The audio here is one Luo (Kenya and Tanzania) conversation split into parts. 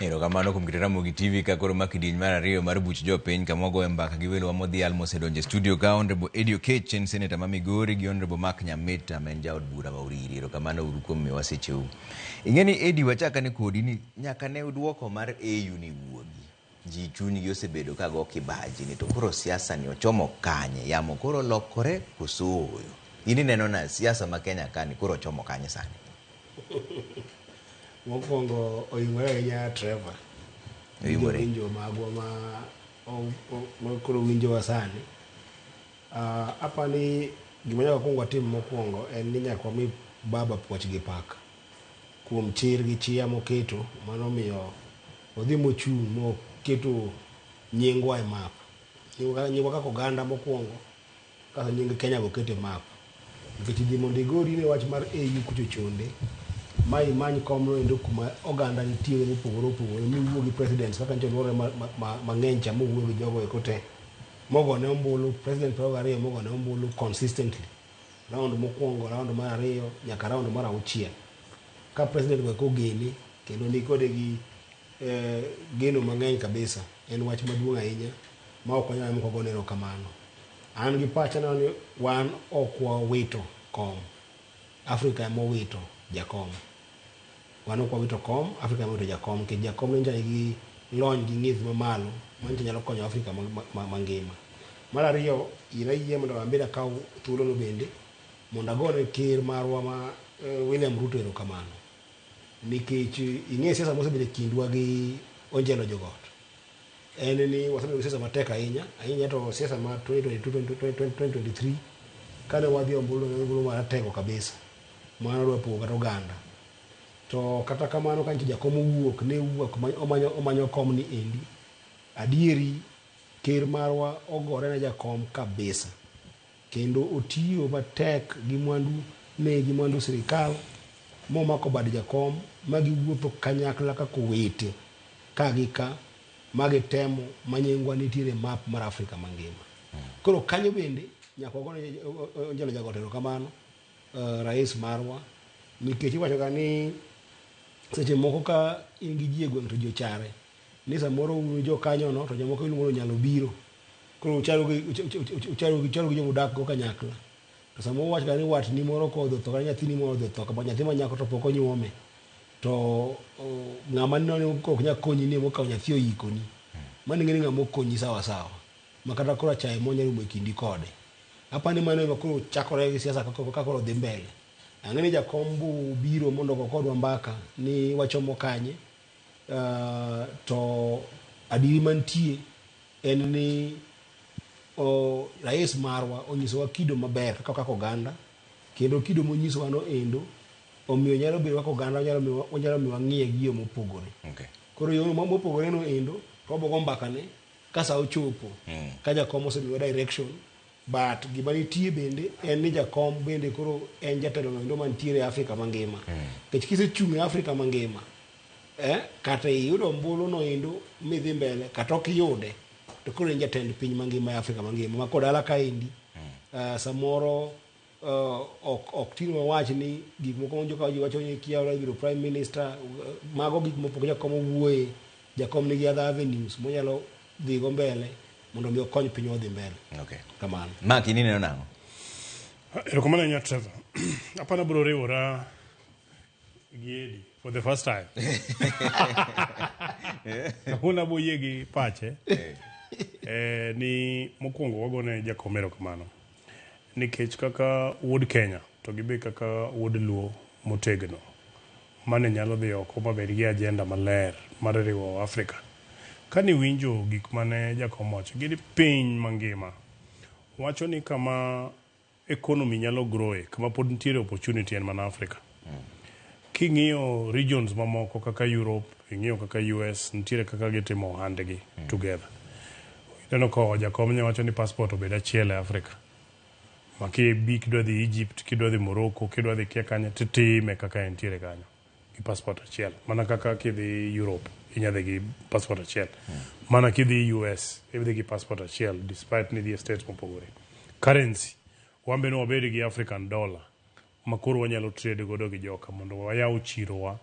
Erokamano kuom keto Ramogi TV ka koro ma kidieny mar ariyo mar buch jopiny kama wagoye mbaka gi welowa modhial mosedonjo e studio ka Honorable Eddie Oketch en seneta ma Migori gi Honorable Mark Nyamita ma en jaod bura ma Uriri. Erokamano uru kuom miyowa secheu. Ing'e ni Eddie wachak ane kodi ni nyaka ne duoko mar AU ni wuogi. Ji chunygi osebedo ka go kibaji ni to koro siasa ni ochomo kanye? Yamo koro olokore koso ooyo? In ineno na siasa ma Kenya ka ni koro ochomo kanye sani? Mokwongo oimore ahinya Trevor. Oimore. Jowinjo magwa ma, ma koro winjowa sani. Apani gima nyaka wakwong watim mokwongo en ni nyaka wami baba puoch gi pak kuom chir gi chia moketo mano miyo odhi mochung' moketo nyingwa e map. Nyingwa kaka oganda mokwongo kasto nying Kenya be oketo e map. Nikech dhi mondo igori ne wach mar AU kucho chonde ma imany komno endo kuma oganda nitiere mopogore opogore miwuo gi presidents kaka nyocha oluore mang'eny cha mowuoyo gi jogo eko te mogone ombulu president 22 mogone ombulu consistently round mokwongo round mar ariyo nyaka round mar auchiel ka president go eko ogene kendo nikode gi geno mang'eny kabisa en wach maduong' ahinya ma ok wanyal moko gone erokamano. An gi pacha neno ni wan ok wawito kom, Afrika ema owito jakom. Wan ok wawito kom, Afrika ema owito jakom nikech jakom ne nigi lony gi ng'ith mamalo manyiso nyalo konyo Afrika mangima. Mar ariyo, ira yie mondo an bende akaw thuolono bende mondo agone ker marwa ma William Ruto erokamano nikech ing'e siasa mosebedo e kindwa gi Onjelo Jogot en ni wasebedo gi siasa matek ahinya ahinya to siasa ma 2022-2023 kane wadhi ombulu ne ombulu maratego kabisa mano dwa pogo kata oganda to kata kamano ka nyicha jakom owuok ne owuok omanyo kom ni endi adieri ker marwa ogore ne jakom kabisa kendo otiyo matek gi mwandu ne gi mwandu sirikal momako bad jakom ma giwuotho kanyakla kaka owete ka gi ka ma gitemo ma nyingwa nitiere e map mar Afrika mangima. Koro kanyo bende nyaka wagone Onjelo Jagot erokamano, rais marwa nikech iwacho ga ni seche moko ka in gi ji e gweng' to ji ochare ni samoro un jokanyono to jomoko iluongo ni onyalo biro koro ucharu gi joma udak go kanyakla to samoro uwach ga ni watni moro kodhi otho kata nyathini moro odhi otho kama nyathi ma nyako to pok onyuome to ng'ama neno ni ok nyal konyi ni emokawo nyathi oyikoni mano ing'e ni ng'ama okonyi sawa sawa ma kata koro achaye mo nyalo rumo e kindi kode apani mano ema koro chakore gi siasa ka koro dhi mbele ang'e ni jakom bo biro mondo ogo kodwa mbaka ni wachomo kanye to adieri mantie en ni rais marwa onyisowa kido maber kaka oganda kendo kido monyisowa no endo omiyo nyalo bedo kaka oganda onyalo miyo wang'iye gi yo mopogore. Koro yo mopogore no endo to wabogo mbaka ne ka sa ochopo ka jakom osemiyowa direction but gima nitie bende en ni jakom bende koro en jatelo no endo mantiere e Afrika mangima. Nikech kisechung' e Afrika mangima kata iyudo ombulu no endo midhi mbele kata ok iyude to koro in jatend piny mangima e Afrika mangima ma kodala kaendi samoro ok tin wawach ni gik moko ma joka ji wacho ni kia odwa bedo prime minister mago gik mopok jakom owuoye jakom nigi other avenues monyalo dhigo mbele mondo mi okony pinywa odhi mbele. Kamano. Mark, in ineno nang'o? Erokamano ahinya Trevor. Apana bro riwora gi Eddie for the first time. Kawuono abo yie gi pache. Ni mokwongo wagone jakom erokamano. Nikech kaka wuod Kenya to gibe kaka wuod Luo motegno mane nyalo dhi oko mabed gi agenda maler mar riwo Afrika. Kane iwinjo gik mane jakom owacho gi piny mangima wacho ni kama economy nyalo growe kama pod nitiere opportunity en mana Africa. King'iyo regions mamoko kaka Europe, ing'iyo kaka US, nitiere kaka gitimo ohandgi together. Ineno ka jakom ne wacho ni passport obed achiel e Africa. Ma kibi kidwa dhi Egypt, kidwa dhi Morocco, kidwa dhi kia kanye titime kaka entiere kanyo gi passport achiel. Mana kaka kidhi Europe inya dhi gi passport achiel. Mana kidhi US idhi gi passport achiel despite ni idhi e states mopogore. Currency, wan be ne wabed gi African dollar ma koro wanyalo trade godo gi joka mondo wayaw chirowa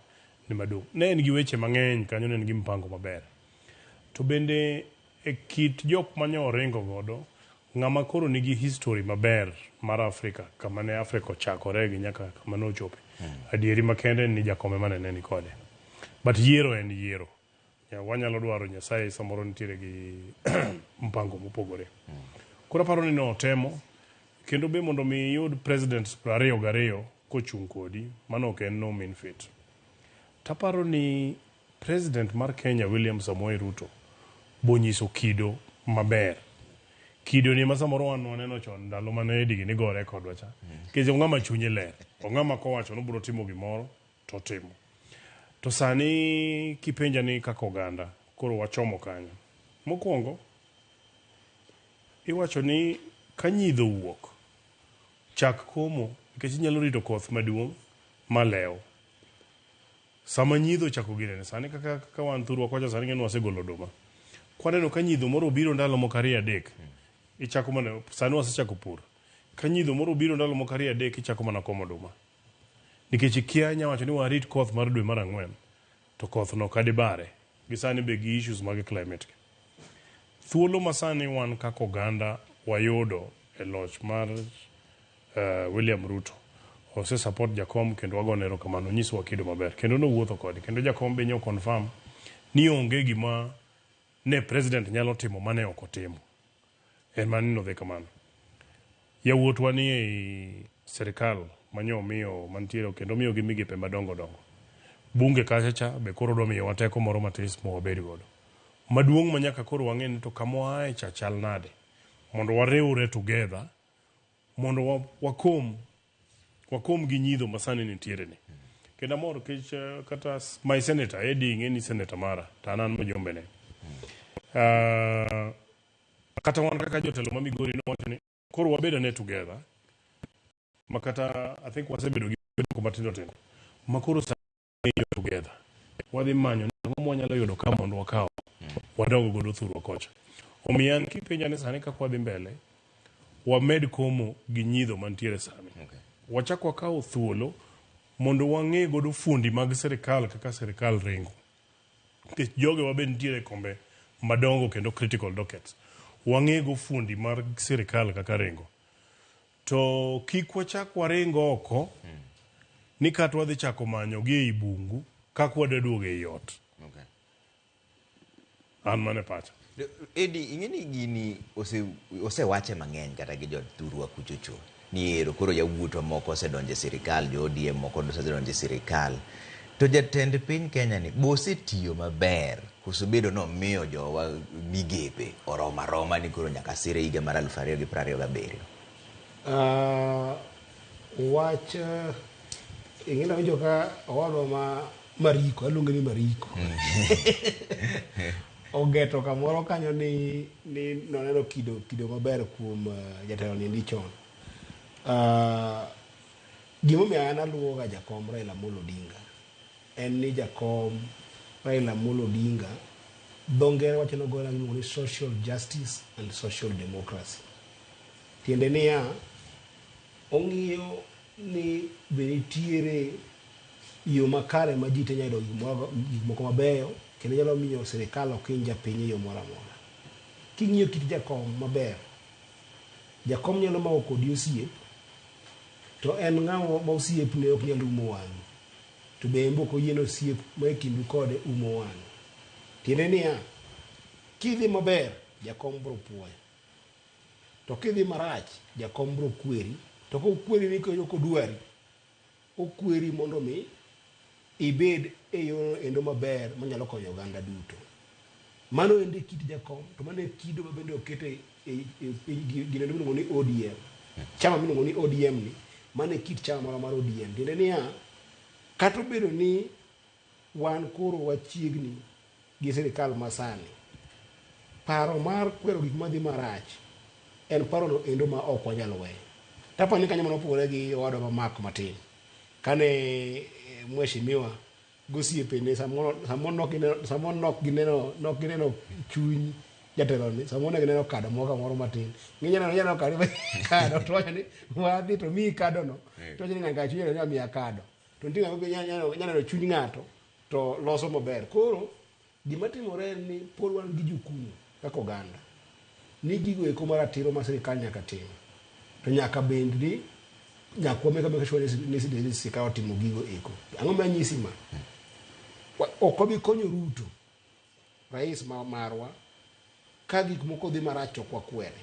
ni maduong'. Ne en gi weche mang'eny kanyo, ne en gi mpango maber. To bende e kit jok mane oringo godo, ng'ama koro nigi history maber mar Afrika, kama ne Afrika ochakore gi nyaka kama ne ochope. Adieri makende en ni Jakom ema ne ni kode. But yiero en yiero. Wanyalo dwaro Nyasaye samoro nitiere gi mpango mopogore. Koro aparo ni notemo, kendo be mondo mi iyud president 22 kochung' kodi, mano ok en no mean feat. Taparo ni president mar Kenya William Samoei Ruto bonyiso kido maber. Kido ni ma samoro wan waneno chon ndalo mane Eddie gini gore kodwa cha. Nikech ong'ama chunye ler. Ong'ama kowacho ni obiro timo gimoro to otimo. To sani kipenja ni kaka oganda koro wachomo kanyo. Mokwongo iwacho ni ka nyidho owuok, chak komo nikech inyalo rito koth maduong' malew. Sama nyidho ochako ginene, sani kaka, kaka wan thurwa kocha sani ng'eni wasegolo oduma. Kwaneno ka nyidho moro obiro ndalo moko ariyo adek, ichako mana, sani wasechako pur. Ka nyidho moro obiro ndalo moko ariyo adek, ichako mana komo oduma. Nikech ikia inya wacho ni warit koth mar dwe mar ang'wen, to koth no kadibare. Gi sani be gi issues mag climate. Thuolo ma sani wan kaka oganda wayudo e loch mar William Ruto ose support Jakom kendo wagone erokamano, onyisowa kido maber kendo nowuotho kode kendo Jakom be nyo confirm ni onge gima ne president nyalo timo mane ok otimo. En mana ni nodhi kamano. Yawuotwa ni ei sirikal manyo omiyo mantiere kendo omiyogi migepe madongo dongo. Bunge kacha cha be koro dwa miyowa teko moro matis ma wabed godo. Maduong' ma nyaka koro wang'e ni to kama waaye cha chal nade mondo wariwre together mondo wakom wakom gi nyidho masani nitiere ni. Kendo amor kech kata my senator Eddie ing'e ni senator mara to an an mjumbe ne. Kata wan kaka jotelo ma Migori nowacho ni koro wabed ane together ma kata I think wasebedo gi moko matindo tindo ma koro sani together wadhi manyo ni ang'o mwanyalo yudo ka mondo wakaw wadog godo thurwa kocha. Omiyo an kipenja ni sani kaka wadhi mbele wamed komo gi nyidho mantiere sani. Okay. Wachak wakawo thuolo mondo wang'e godo fuondi mag sirikal kaka sirikal ringo. Nikech jogewa be nitiere e kombe madongo kendo critical dockets. Wang'e go fuondi mar sirikal kaka ringo. To kik wachak waring oko ni kata wadhi chako manyo gi ei bungu kaka wadwa duogo ei ot. Okay. An mano e pacha. Eddie, ing'e ni gini osewache mang'eny kata gi jothurwa kuchocho ni ero koro yawuotwa moko osedonjo e sirikal, jo ODM moko osedonjo e sirikal. To jatend piny Kenya ni bosetiyo maber koso bedo nomiyo jowa migepe oromo aroma ni koro nyaka sire higa mar 2027? Wach ing'e nawinjo ka owadwa ma Mariko, aluonge ni Mariko. Ogeto kamoro kanyo ni noneno kido maber kuom jatelo ni endi chon. Gimomiyo an aluwo ga Jakom Raila Amolo Odinga en ni Jakom Raila Amolo Odinga dho ngere wacho ni ogoyo gima iluongo ni social justice and social democracy. Tiende niya, ong'iyo ni be nitiere yo makare ma ji te nyalo yudo gik moko mabeyo kendo nyalo miyo sirikal ok hiny japiny e yo moro amora. King'iyo kit jakom maber, jakom nyalo mako kodi osiep to en ng'ama ma osiepne ok nyal umo wang'e to be en be ok oyie ni osiep ma e kindu kode umo wang'e. Tiende niya, kidhi maber, jakom biro puoyo. To kidhi marach, jakom biro kweri. To kokweri ni ok odwari, okweri mondo mi ibed e yorno endo maber manyalo konyo oganda duto. Mano endo e kit jakom, to mano e kido ma bende okete e piny gino miluongo ni ODM. Chama miluongo ni ODM ni, mano e kit chama marwa mar ODM. Tiende niya, kata obedo ni wan koro wachiegni gi sirikal masani, paro mar kwero gik madhi marach en paro no endo ma ok wanyal weyo. Tapani ni kanyo mano opogore gi owadwa ma Mark matin. Kane mheshimiwa gosiepene samoro nok gineno chuny jatelo ni, samoro ne gineno kado moro kamoro matin. Nginya neno kado to wacho ni wadhi to miyi kado no. To wacho ni ng'ani ka chunye no miya kado. To nitie ng'ama nyalo neno chuny ng'ato to loso maber. Koro gima timore en ni pod wan gi jukumu kaka oganda ni gigo eko maratiro ma sirikal nyaka tim to nyaka bed ni nyaka wameka make sure ni sirikal otimo gigo eko. Ang'o ma anyisi ma? Ok wabi konyo Ruto, rais ma marwa, ka gik moko dhi marach to ok wakwere.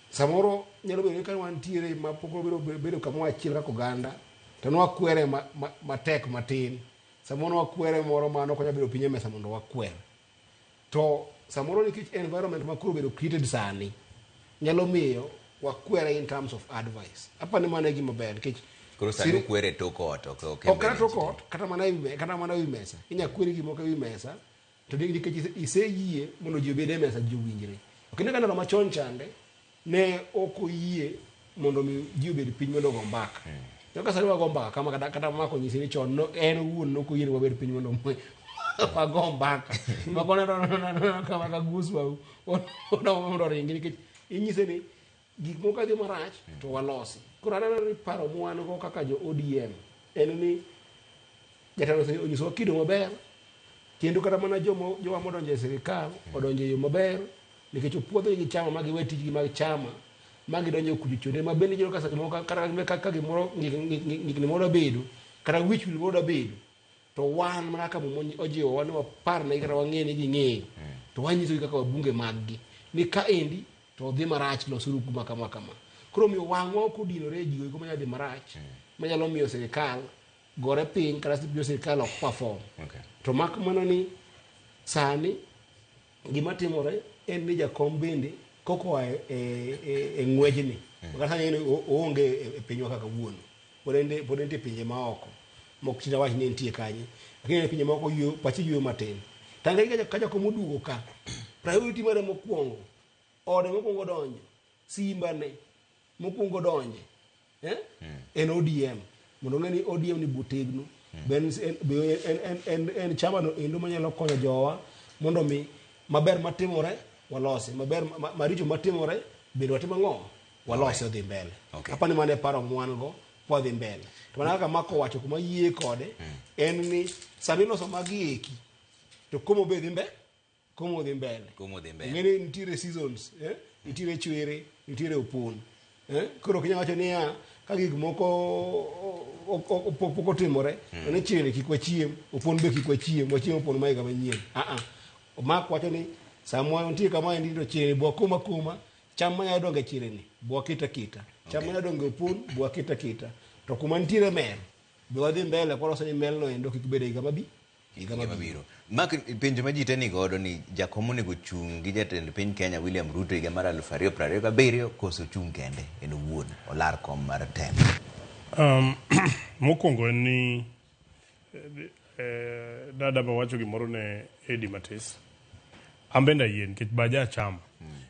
Samoro nyalo bedo ni ka wantiere ma pok wabedo bedo kamoro achiel kaka oganda to nwakwere matek matin. Samoro nwakwere moro ma nok wanyal bedo piny e mesa mondo wakwer. To samoro nikech environment ma koro obedo created sani nyalo miyo wakwere in terms of advice. Aparo ni mano e gima ber nikech Koro sani ukwere e tok ot, ok ok kata tok ot, kata mana ewi mesa. Inya kweri gimoko ewi mesa to nikech iseyie mondo ji obed e mesa ji owinjre. Ok ine ka ndalo machon chande ne ok oyie mondo mi ji obed piny mondo ogo mbaka. To ka sani wago mbaka kama kata mako nyisi ni chon no, en owuon nok oyie ni wabed piny mondo wago mbaka. Mako ne kama ka guswa mondo oringi nikech inyise ni gik moko kadhi marach to walosi. Koro aneno ni paro mwan go kaka jo ODM en ni jatelo onyisowa kido maber kendo kata mana jowa modonjo e sirikal odonjo e yo maber nikech opuodhgi gi chama ma giwe tijgi mag chama ma gidonjo kucho chonde ma bende iyudo ka seche moko kata ka gimoro ng'ikni moro bedo kata wich wil moro bedo to wan mana kaka Muma ojiwowa ni waparnegi kata wang'e ni ging'eyo to wanyisogi kaka wabunge maggi ni kaendi to odhi marach losuru kuma kama kama. Koro omiyo wang'wa ok odinore e gigo eko manyalo dhi marach manyalo miyo sirikal gore piny kata miyo sirikal ok perform. To mak mana ni sani gima timore en ni jakom bende koko oa e ng'wejni kata sani en oonge e pinywa kaka kawuono pod entie pinje maoko mok tinda wach ni entie kanye lakini en e pinje maoko yueyo pache yueyo matin. Tang'e ka jakom oduogo ka priority mare mokwongo ode mokwongo donjo simba ne mokwongo donje en ODM mondo ong'e ni ODM ni butegno be en chama no endo manyalo konyo jowa mondo mi maber matimore walosi maber maricho matimore bende watim ang'o walose odhi mbele. Apani mano e paro mwan go kwadhi mbele. To mana kaka Mark owacho kuma yie kode en ni sami loso magi eki to komo be dhi mbele. Komo dhi mbele. Komo dhi mbele. Ing'e ni nitiere seasons, nitiere chwere, nitiere opon. Koro ok inyal wacho niya ka gik moko pok otimore to ni chwere kik wachiem, opon be kik wachiem, wachiem opon ma higa manyien. Mark wacho ni sama nitie kama endi to chwere bwa koma koma, cham manyalo dongo e chwere ni bwa keta keta, cham manyalo dongo e opon bwa keta keta. To kuma nitiere mel be wadhi mbele kwaloso ni melno endo kik bed e higa mabi higa mabiro. Mark, penjo ma ji te ni godo ni jakom onego chung' gi jatend piny Kenya William Ruto higa mar 2027 koso chung' kende en owuon olar kom mar telo? Mokwongo en ni dada ba wacho gimoro ne Eddie Matis. An bende ayie nikech baja chama.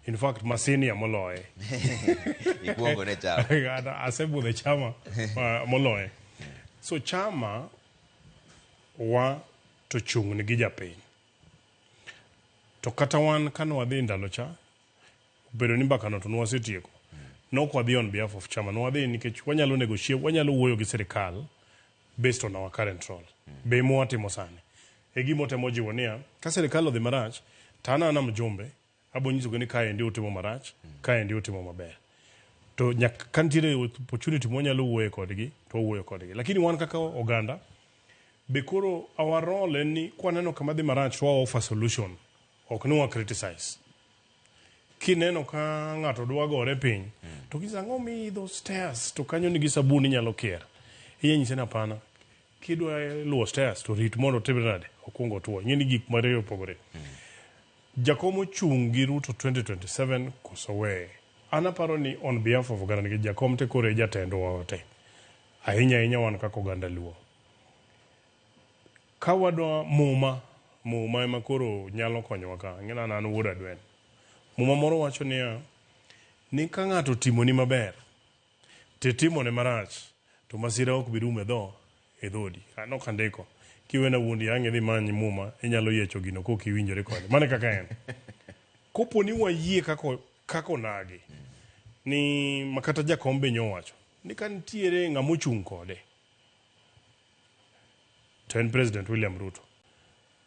In fact, masinia moloye. Ikuongo ne chama. Asebudho e chama moloye. So chama wa to chung' nigi japiny. To kata wan kane wadhi ndalo cha, obedo ni mbaka no to nwasetieko. Nok wadhi on behalf of chama, nwadhi nikech wanyalo negotiate, wanyalo wuoyo gi sirikal based on our current role. Be mwatimo sani. E gima otemo jiwo niya, ka sirikal odhi marach, to an ana mjumbe, abo nyisogi ni kaendi utimo marach, kaendi utimo maber. To nyaka ka nitiere opportunity mwanyalo wuoye kodgi, to wawuoyo kodgi. Lakini wan kaka oganda, be koro our role en ni kwaneno kama dhi marach to wa offer solution, ok ni wa criticize. Kineno ka ng'ato dwa gore piny, to kinyise ang'o miidho stairs to kanyo nigi sabun inyalo kier. Inya nyise ni hapana, kidwa luwo stairs to rit mondo otimre nade, okwong otuo. Ing'e ni gik mariyo opogore. Jakom ochung' gi Ruto 2027 koso weye? An aparo ni on behalf of oganda nikech jakom te koro e jatendwa te. Ahinya ahinya wan kaka oganda Luo. Ka wadwa muma, muma ema koro nyalo konyowa ka. Ing'e ni an wuod Adwen. Muma moro wacho niya, ni ka ng'ato otimoni maber, titimone marach, to masira ok bi rumo e dho e dhodi. An ok andiko. Kiwena wuondi ang' idhi many muma, inyalo yiecho gino kok iwinjori kode. Mano e kaka en. Kopo ni wayie kaka onagi, ni makata jakom be nyowacho, ni ka nitiere ng'ama ochung' kode, to en President William Ruto.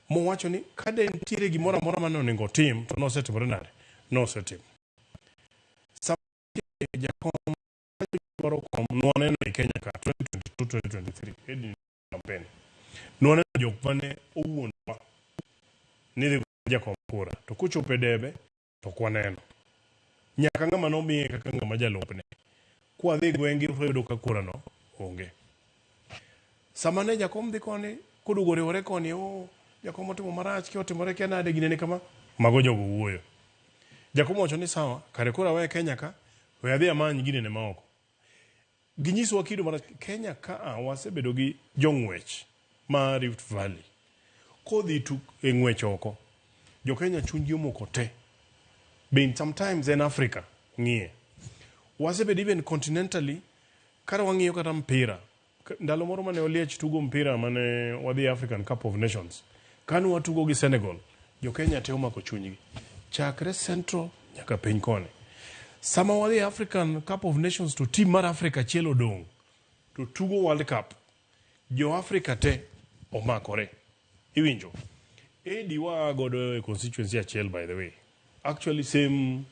Mowacho ni ka de nitiere gimoro amora mane onego otim to nosetimore nade? Nosetimo. Sama jakom dwaro kom nwaneno e Kenya ka 2022-2023 Edwin campaign. Nwaneno jok mane owuondowa ni dhi jakom kura to kochopo e debe to ok waneno. Nyaka ng'ama nomiye kaka ng'ama jalupne. Kwadhi e gweng'gi to wayudo ka kura no onge. Sama ne jakom dhi koni koduogo oriwore koni, oh, jakom otimo marach, kia otimore kia nade ginene kama, mago jogo wuoyo. Jakom owacho ni sawa, kare koro awe Kenya ka, we adhi amany ginene maoko. Ginyiswa kido marach. Kenya ka a wasebedo gi jong'wech ma Rift Valley. Kodhi tu e ng'wech oko, jo Kenya chunygi omoko te. Be sometimes en Africa ng'iye. Wasebedo even continentally, kata wang'iyo kata mpira. Ndalo moro mane Oliech tugo mpira mane wadhi African Cup of Nations. Kane watugo gi Senegal, jo Kenya te omako chunygi. Chakre Central nyaka piny koni. Sama wadhi African Cup of Nations to team mar Africa achiel odong' to tugo World Cup. Jo Africa te omakore. Iwinjo? Edi waa godo e constituency achiel by the way. Actually same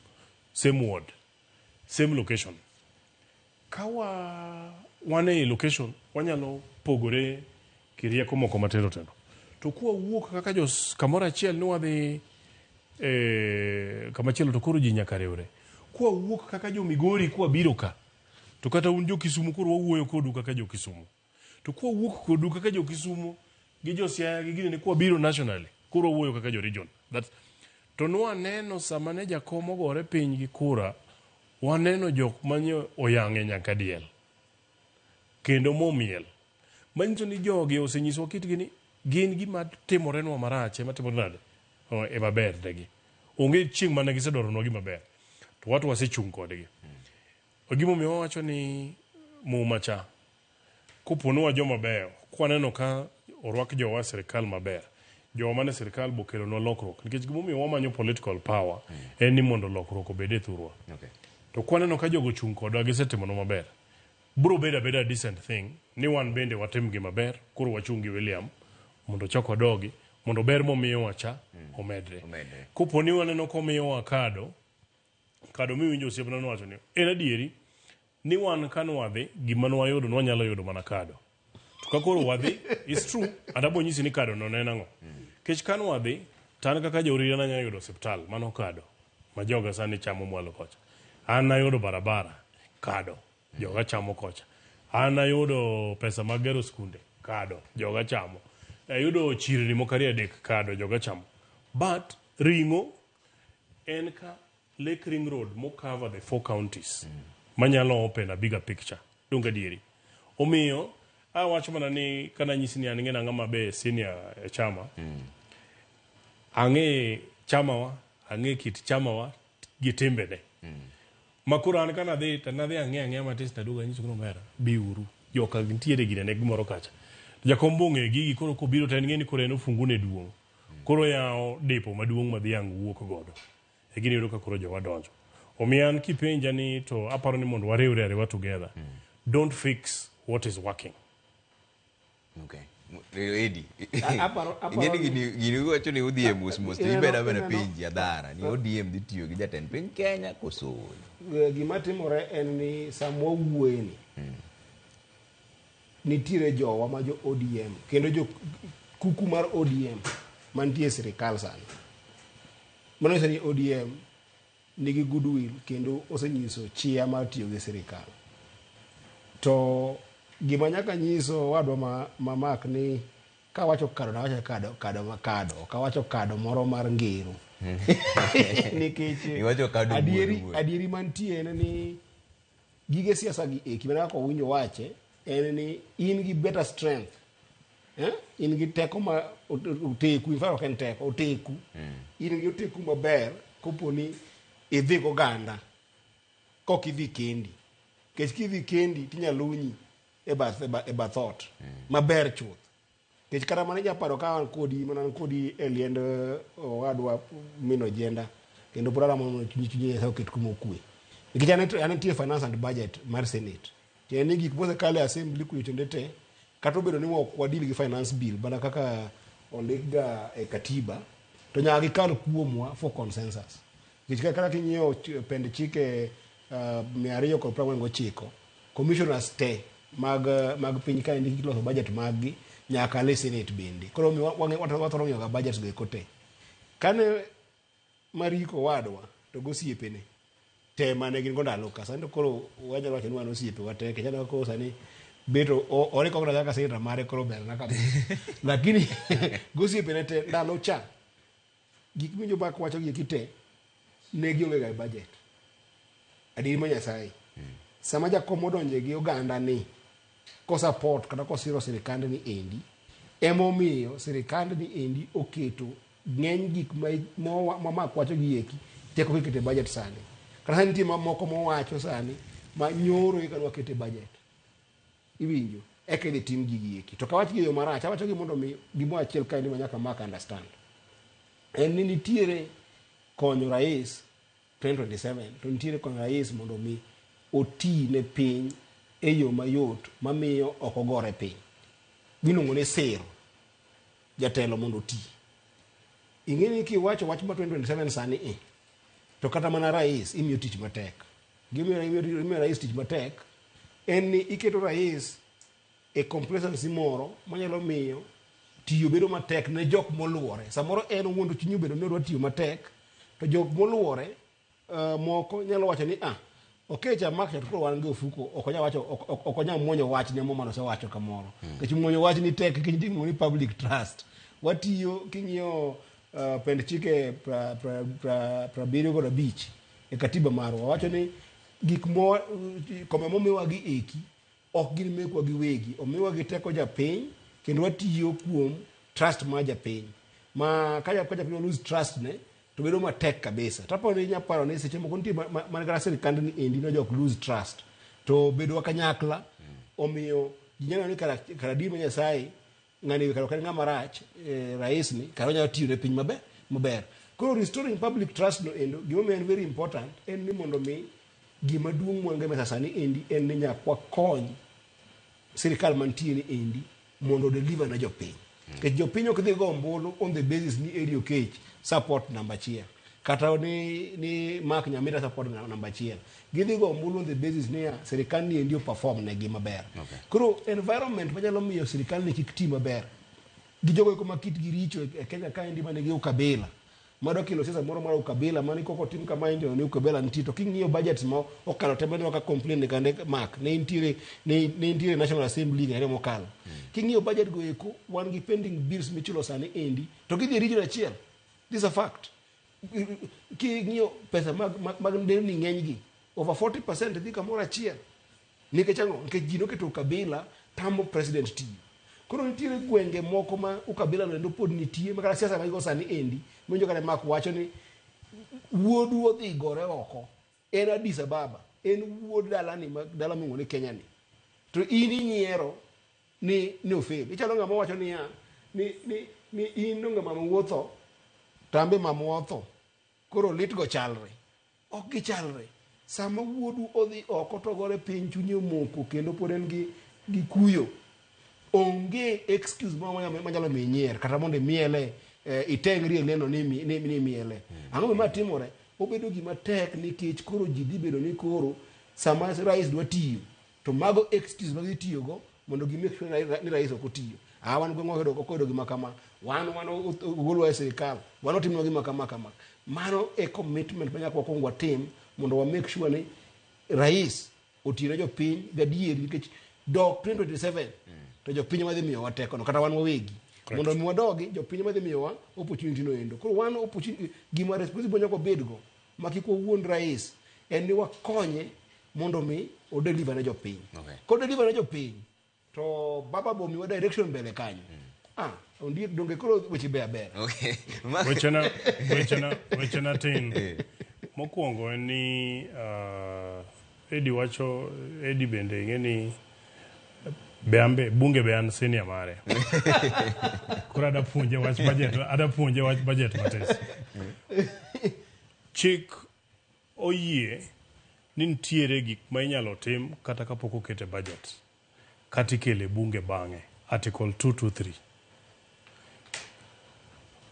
ward, same location. Ka wa wan e location wanyalo pogore kirieko moko matindo tindo. To kwa wuok kaka jo kamoro achiel ni wadhi e, kamachielo to koro ji nyaka riwre. Kwa wuok kaka jo Migori kwa biro ka to kata un jo Kisumu koro wawuoyo kodu kaka jo Kisumu. To kwa wuok kodu kaka jo Kisumu gi jo Siaya gi ginene kwa biro nationally koro wawuoyo kaka jo region. That's, to nwaneno sama ne jakom ogore piny gi kura waneno jok manye oyang'e nyaka diel kendo momiel manyiso ni jogi osenyiswa kitgi ni gin gima timorenwa marach ema timore nade ema ber negi onge chieng' mane gisedwaronwa gima ber to watu wasechung' kodgi gimomiyo wawacho ni muma cha kopo ni wa joma beyo kwaneno ka orwak jowa e sirikal maber jowa mane sirikal bokelonwa lokruok nikech gimomiyo wamanyo political power en ni mondo lokruok obed e thurwa to kwaneno ka jogo ochung' kodwa gisetimonwa maber bro bedo abeda decent thing ni wan bende watim gi maber koro wachung' gi William mondo ochak wadogi mondo ber momiyowa cha omedre Omedre. kopo ni waneno komiyowa kado kado miwinjo osiepna nowacho ni en adieri ni wan ka nwadhi gima nwayudo nwanyalo yudo mana kado to ka koro wadhi it's true and abo nyisi ni kado no ne en ang'o kech ka nwadhi to an kaka jaurira nanyalo yudo osiptal mano kado ma joga sani chamo mwalo kocha an nayudo barabara kado joga chamo kocha an ayudo pesa mag gero skunde kado joga chamo ayudo chirni moko ariyo adek kado joga chamo but ring'o en ka Lake Ring Road mo cover the four counties manyalo open a bigger picture donge adieri omiyo awacho mana ni kananyisi ni an ng'e ng'ama be senior e chama ang'e chamawa ang'e kit chamawa gi timbene ma koro an kanadhi to nadhi ang'e ang'eya matis taduogo anyiso ni omera biuru joka nitiere ginene gimoro kacha jakom bo ong'eyo gigi koro kobiro to en ng'e ni koro en ofungu ne duong' koro yawo depo maduong' ma dhiang' wuok godo e gini yudo ka koro jowa donjo omiyo an kipenja ni to aparo ni mondo wariwre ariwa together don't fix what is working Okay. Edi. Aparo Ing'eni gini uwacho ni udhi e mos mos to ibedo abeda penji adhara ni ODM dhi tiyo gi jatend piny Kenya koso Gima timore en ni sama wawuoyeni nitiere jowa ma jo ODM kendo jo kuku mar ODM mantie e sirikal sani. Mano nyiso ni ODM nigi goodwill kendo osenyiso chia mar tiyo gi sirikal. To gima nyaka nyiso wadwa ma Mark ni kawacho kado nawacho kado kado ma kado ok awacho kado moro mar ngero nikech Iwacho kado adieri, wuon wuon. adieri mantie en ni gige siasa gi eki mana kaka owinjo wache en ni in gi better strength eh? In gi teko ma oteku in fact ok en teko oteku in gi oteku maber kopo ni idhi goganda kok idhi kendi nikech kidhi kendi tinyalo lunyi e bath ot maber chuth nikech kata mana inya paro ka an kodi mana an kodi e liend owadwa min Ojienda kendo pod alamo mondo chuny Nyasaye oket kuma okwe nikech an nitie finance and budget mar senate tiende ni gik mosekalo e assembly kucho te kata Kata obedo ni ok wadeal gi finance bill mana kaka ondik ga e katiba, to nyaka gikal kuomwa for consensus. Nikech kata king'iyo pend chike 249, commissioners te mag piny kaendi kiloso budget mag gi nyaka kal e senate bende. Koro omiyo wathoro ng'iyo ga budgets go eko te. Kane Mariko wadwa to gosiepene te mane gin go ndalo ka sani to koro wanyalo wacho ni wan osiepe wa te nikech aneno koro sani bet o recognize kaka senator mare koro berna kabisa lakini gosiepene te ndalo cha gik miwinjo Mark wacho gi eki te ne gionge ga e budget adieri ma Nyasaye sama jakom odonje gi oganda ni kosupport kata kosiro sirikand ni endi emomiyo sirikand ni endi oketo ng'eny gik ma Mark wacho gi eki teko kiketo e budget sani kata sani nitie mamoko mowacho sani ma nyoro eka nwaketo e budget iwinjo eka idhi tim gigi eki to kawach gi e yo marach awacho gi mondo mi gimoro achiel kaendi ma nyaka Mark understand en ni nitiere konyo rais 2027 to nitiere konyo rais mondo mi oti ne piny e yo mayot mamiyo ok ogore piny miluongo ni siro jatelo mondo oti ing'e ni kiwacho wach ma 2027 sani i to kata mana rais imiyo tich matek gimiyo imiyo rais tich matek en ni iketo rais e complacency moro manyalo miyo tiyo bedo matek ne jok moluore samoro en owuon to chunye obedo ni odwa tiyo matek to jok moluore moko nyalo wacho ni ah Okecha Mark to koro wan gi ofuko ok onyal wacho ok onyal muonyo wachne mo mane osewacho kamoro nikech muonyo wach ni tek nikech nitie gimoro ni public trust watiyo king'iyo pend chike prabiriyo kod abich e katiba marwa wacho ni gik mo kombe momiwa gi eki ok gin mekwa giwegi omiwa gi teko japiny kendo watiyo kuom trust mar japiny ma ka japiny lose trust ne to bedo matek kabisa tapo ni inya paro ni seche moko nitie man kata sirikand ni endi no jok lose trust to bedowa kanyakla omiyo ji nyalo ni kara adier ma Nyasaye ng'ani kara ok en ng'ama rach rais ni kara onyalo tiyo ne piny maber maber koro restoring public trust no endo gimomiyo en very important en ni mondo mi gima duong' mwan go e mesa sani endi en ni nyaka wakony sirikal mantie ni endi mondo deliver ne jopiny nikech jopiny ok dhi go ombulu on the basis ni Eddie Okech support namba achiel kata ni Mark Nyamita support namba achiel gidhi go ombulu on the basis ni sirikal ni endi o perform negi maber koro environment manyalo miyo sirikal ni kik ti maber gi jogo eko ma kitgi richo e Kenya kaendi manigi ukabila madwa kelo siasa moro mar ukabila mani koko tim kama to ni ukabila nitie to king'iyo budgets ma okalo te mane waka complain kande Mark ne nitiere ne nitiere National Assembly ng'ane mokalo king'iyo budget go eko wan gi pending bills michulo sani endi to gidhi e region achiel this is a fact king'iyo pesa mag nderni ng'eny gi over 40% dhi kamoro achiel nikech ang'o nikech ji noketo ukabila tamo president tiyo koro nitiere gwenge moko ma ukabila no endo pod nitie ma kata siasa magigo sani endi miwinjo kata Mark wacho ni wuodu odhi gore oko en Addis Ababa en wuod dalani ma dala miluongo ni Kenya ni to in inyiero ni ofel ichalo ng'ama wacho niya ni in donge mama wuotho to an be mama otho koro lit go chalre ok gichalre sama wuodu odhi oko to gore piny chunye omoko kendo pod en gi kuyo onge excuse moro manyalo miyo inyier kata mondo imiele itengri e neno ni imiele ang'o gima timore obedo gima tek nikech koro ji dhi bedo ni koro sama rais dwa tiyo to mago excuse ma gitiyogo mondo gi make sure ni rais ok otiyo ah wan gweng'wa ok oyudo gima kama wan ogolwa e sirikal wan otimnwa gima kama kama mano e commitment ma nyaka wakwong watim mondo wa make sure ni rais otiyo ne jopiny gadieri nikech dok 2027 to jopiny ema dhi miyowa tekono kata wan wawegi mondo mi wadogi jopiny ema dhi miyowa opportunity no endo koro wan opportunity gima responsible nyaka wabedgo ma kik wawuond rais en ni wakonye mondo mi odeliver ne jopiny kodeliver ne jopiny to baba bomiwa direction mbele kanyo ah ondiek donge koro weche beyo ber Wechena tin. Mokwongo en ni Eddie wacho Eddie bende ing'e ni be an be bunge be an senior mare. Koro ada puonje wach budget, ada puonje wach budget matis. Chik oyie ni nitiere gik ma inyalo tim kata kapok oket e budget kata ikele bunge bang'e. Article 223.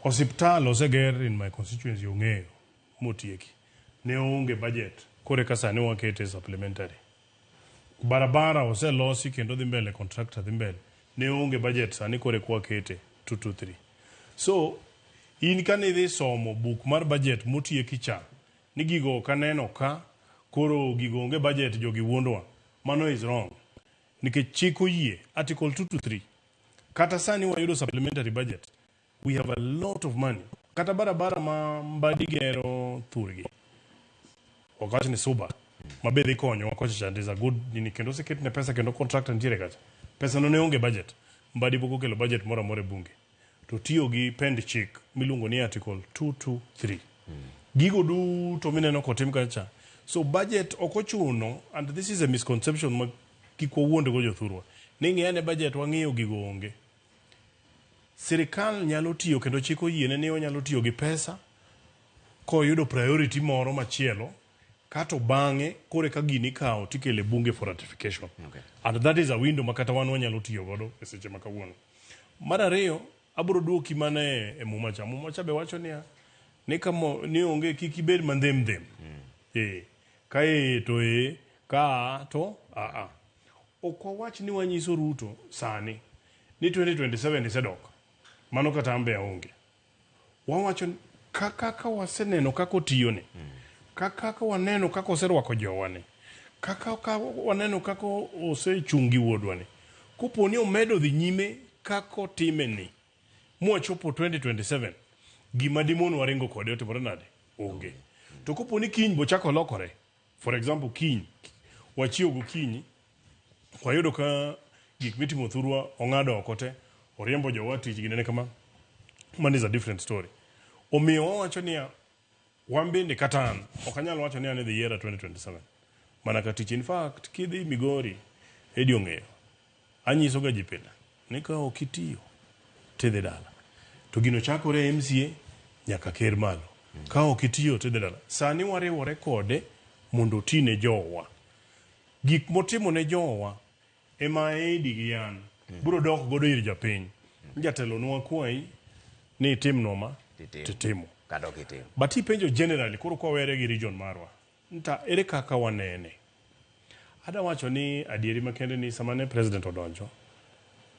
Osiptal oseger in my constituency ong'eyo motieki. Ne onge budget koro eka sani wakete supplementary. Barabara oselosi kendo dhi mbele contractor dhi mbele. Ne onge budget sani koro eka wakete 223. So in kane idhi somo buk mar budget motieki cha ni gigo ok aneno ka koro gigo onge budget jogi wuondowa. Mano is wrong. Nikech chik oyie article 223 kata sani wayudo supplementary budget we have a lot of money kata barabara ma Mbadi gero thurgi ok awach ni Suba ma be dhi konyowa kocha chande is a good nini kendo oseketne pesa kendo contractor nitiere kacha pesa no ne onge budget Mbadi pok okelo budget moro amora e bunge to tiyo gi pend chik miluongo ni article 223 gigo duto mineno kotim kacha so budget ok ochuno and this is a misconception ma kik wawuond go jothurwa ni ng'i ane budget wang'iyo gigo onge sirikal nyalo tiyo kendo chik oyiene ni onyalo tiyo gi pesa koyudo priority moro machielo kato bang'e koro eka gini ikawo tikelo e bunge for ratification Okay. and that is a window ma kata wan wanyalo tiyo godo e seche ma kawuono mar ariyo abiro duoki mana e, e muma cha muma cha be wacho niya ni kamo ni onge kik ibed mandhem dhem eh ka ee to ee ka a to a a ok wawach ni wanyiso Ruto sani ni 2027 isedok mano kata an be aonge wawacho ni kaka waseneno kaka otiyoni kaka waneno kaka oserwako jowani kaka ka waneno kaka osechung' gi wuodwani kopo ni omedo dhi nyime kaka otime ni mwachopo 2027 gima dimonwa ringo kode otimore nade onge to kopo ni kiny bochako lokore for example kiny wachiew gokinyi wayudo ka gik mitimo thurwa ong'ado oko te oriembo jowa tich ginene kama mano is a different story omiyo wawacho niya wan bende kata an ok anyal wacho ni an idhi yiera 2027 mana ka tich in fact kidhi Migori Edi ong'eyo anyiso ga ji pile ni ka ok itiyo tidhi dala to gino chakore e MCA nyaka ker malo ka ok itiyo tidhi dala sani wariwore kode mondo oti ne jowa gik motimo ne jowa ema Edi gi an biro dok godo ir japiny jatelo nwakwayi ni itimnwa ma Titimo. titimo Kata ok itimo. but ipenjo generally koro kwawere gi region marwa nta ere kaka wanene ada wacho ni adieri makende ni sama ne president odonjo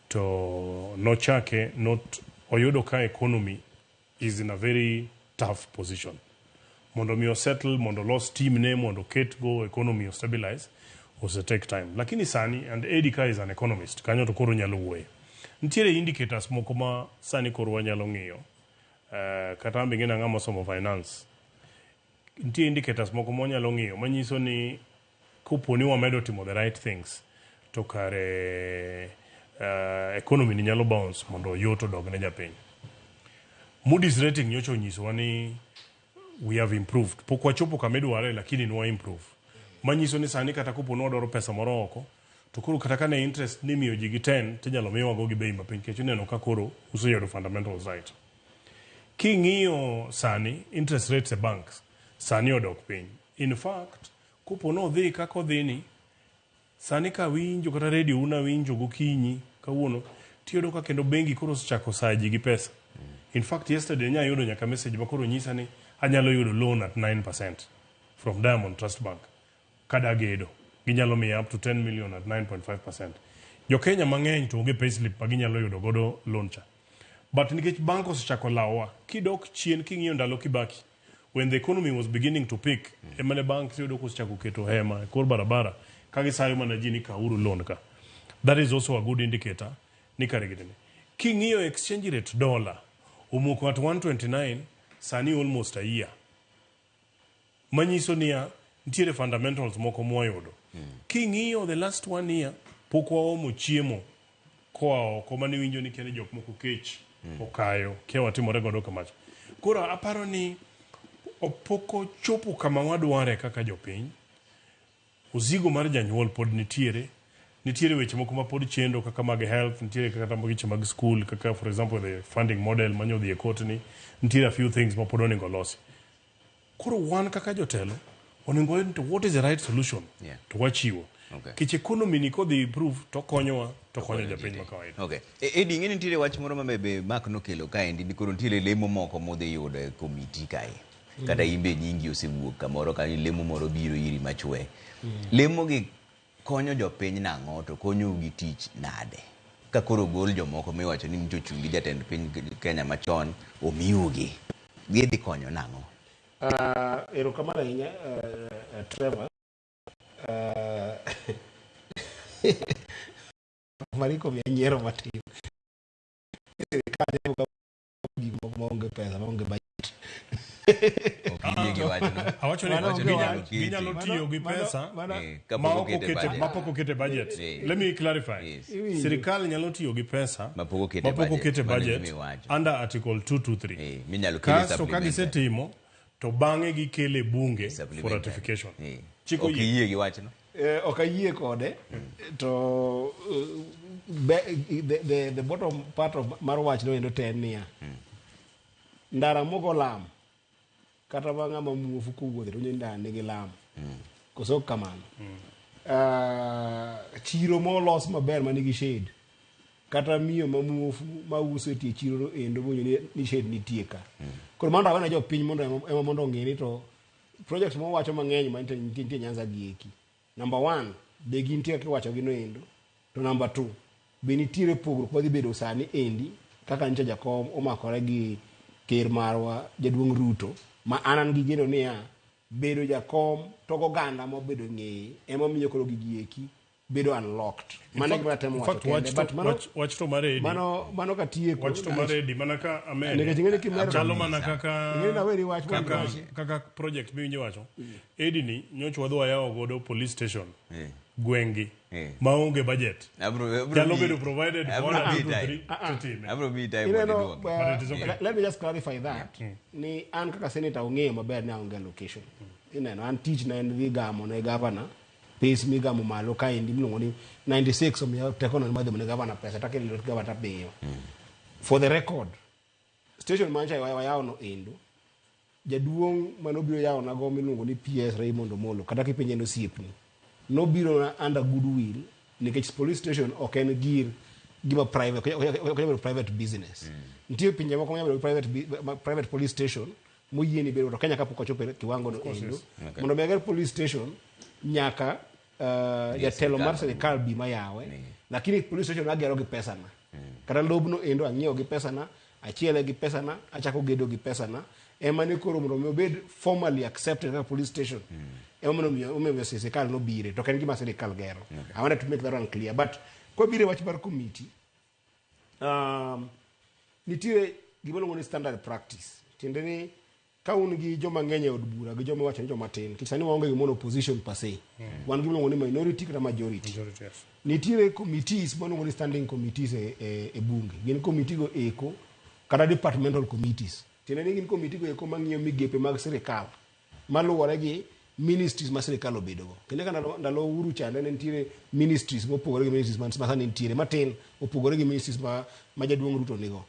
to nochake not oyudo ka economy is in a very tough position mondo mi osettle mondo olos team ne mondo oket go economy o stabilize ose take time lakini sani and Eddie ka is an economist kanyo to koro nyalo wuoye nitiere indicators moko ma sani koro wanyalo ng'iyo kata an be ing'e ni ang'ama osomo finance nitie indicators moko mwanyalo ng'iyo manyiso ni kopo ni wamedo timo the right things to kare economy ni nyalo bounce mondo yot odog ne japiny Moody's rating nyocha onyisowa ni we have improved pok wachopo kama idware lakini nwa improve manyiso ni sani kata kopo ni wadwaro pesa moro oko to koro kata ka ne interest ni miyo ji gi 10 tinyalo miwago gi bei mapiny nikech ineno ka koro useyudo fundamentals right king'iyo sani interest rates e banks sani odok piny in fact kopo nodhi kaka odhi ni sani ka winjo kata radio una winjo gokinyi kawuono tiyudo ka kendo bengi koro osechako sayo ji gi pesa in fact yesterday nya yudo nyaka message ma koro nyisa ni anyalo yudo loan at 9% from Diamond Trust Bank kada gedo ginyalo miya up to 10 million at 9.5% jo Kenya mang'eny to onge payslip ma ginyalo yudo godo loan cha but nikech bank osechako lawowa kidok chien king'iyo ndalo Kibaki when the economy was beginning to pick ema ne bank iyudo kosechako keto hema e kor barabara ka gisayo mana ji ni kauru loan ka that is also a good indicator ni kare gitene king'iyo exchange rate dollar omoko at 129 sani almost a year manyiso niya nitiere fundamentals moko mwayudo king'iyo the last one year pok waomo chiemo koa oko maniwinjo ni kia ni jok moko kech okayo kia watimore godo kamacha koro aparo ni pok ochopo kama wadware kaka jopiny ozigo mar janyuol pod nitiere nitiere weche moko ma pod chendo kaka mag health nitiere kata weche mag school kaka for example the funding model manyo dhi e court ni nitiere a few things ma pod onego losi koro wan kaka jotelo onego wayud to what is the right solution Yeah. to wachiwo Kech economy ni kodhi improve to konyowa to konyo japiny ma kawaida. Okay. Eddie, ing'e ni nitiere wach moro ma be Mark nokelo kaendi ni koro nitiere lemo moko modhi yudo e komiti kae. Kata in be nyingi osewuok kamoro ka ni lemo moro biro iri machwe. Lemo gi konyo jopiny nang'o to konyou gi tich nade? Ka koro ogol jomoko miwacho ni nyocha ochung' gi jatend piny Kenya machon omiugi. Gidhi konyo nang'o? Erokamano ahinya Trevor. Mariko miya nyiero matin. Sirikal timo gik moko maonge pesa, maonge budget. Ok iyie gi wachno. Awacho ni Mano onge wach. ginyalo tiyo gi pesa Kapok ma ok okete budget. mapok okete budget. Let me clarify. Yes. Sirikal nyalo tiyo gi pesa Mapok okete mapok budget. okete Mano budget gima iwacho. under article 223. Minyalo kele Kasto ka supplementary. gisetimo to bang'e gikele bunge for Supplementary. ratification. Chik Ok oyie. iyie gi wachno? Ok ayie kode to the bottom part of mar wachno endo te en niya ndara mogo lam kata ma ng'ama muofu kowuothe to winjo ni ndara nigi lam koso ok kamano. Chiro molos maber manigi shade kata miyo ma muofu ma uso e tie chiro no endo bowinjo ni shade nitie ka. Koro mano awene jopiny mondo ema mondo ong'e ni to projects mowacho mang'eny ma nitie Nyanza gi eki. Number one, be gintie kaka iwacho gi no endo. To number two, be nitiere pogruok madhi bedo sani endi kaka nyocha jakom omakore gi ker marwa jaduong' Ruto ma an an gi geno niya bedo jakom to goganda mobedo ng'eye ema miyo koro gigi eki bedo unlocked. Mano e gima atemo In wacho fact, kende. wach But to, mano, wach to mar Eddie, mano katieko. wach to mar Eddie, mana ka amede, Nikech ing'e ni kimedo- chalo mana kaka Ing'e ni naweri wach mondo kaka, iwachi. kaka project miwinjo wacho Eddie ni nyocha wadhi wayawo godo police station gweng'gi maonge budget. Abro Nyalo bedo provided abro one, miyi two, time. three, to time. Abro miyi time Ineno, mondo iduoke. But it is okay. Let me just clarify that ni an kaka senator ong'eyo maber ni aonge allocation. Ineno, an tich na en dhi gamo ne governor pes migamo malo kaendi miluongo ni 96 omiyo tekono mar dhi ne governor pesa takelo lwet governor tamiyo. For the record, station mancha wayawo no endo jaduong' manobiro yawo nago miluongo ni PS Raymond Omolo kata kipenje en osiepni nobiro na under goodwill nikech police station ok en gir gima private ok ok nyal bedo private business. Nitie pinje moko manyalo bedo private police station moyieni bedo to Kenya kapok ochopo e kiwango no endo. Okay. Mondo mi ager police station nyaka jatelo mar sirikal bi mayawe lakini police station agero gi pesana kata lobno endo ang'iewo gi pesana achiele gi pesana achako gedo gi pesana ema ne koro mondo mi obed formally accepted kaka police station ema mondo omiyo omiyo sirikal nobire to ok en gima sirikal gero. I wanted to make that one clear but kwabiro e wach mar committee nitiere gima iluongo ni standard practice tiende ni ka un gi joma ng'eny e od bura gi joma iwacho ni joma tin nikech sani waonge gimoro opposition per se wan gi miluongo ni minority kata majority. Majority, yes. Nitiere committees maluongo ni standing committees e bunge gin committee go eko kata departmental committees tiende ni gin committee go eko mang'iyo migepe mag sirikal maluwore gi ministries ma sirikal obedogo kendo ka ndalo Uhuru chande ne nitiere ministries mopogore gi ministries ma sani nitiere matin opogore gi ministries ma jaduong' Ruto nigo.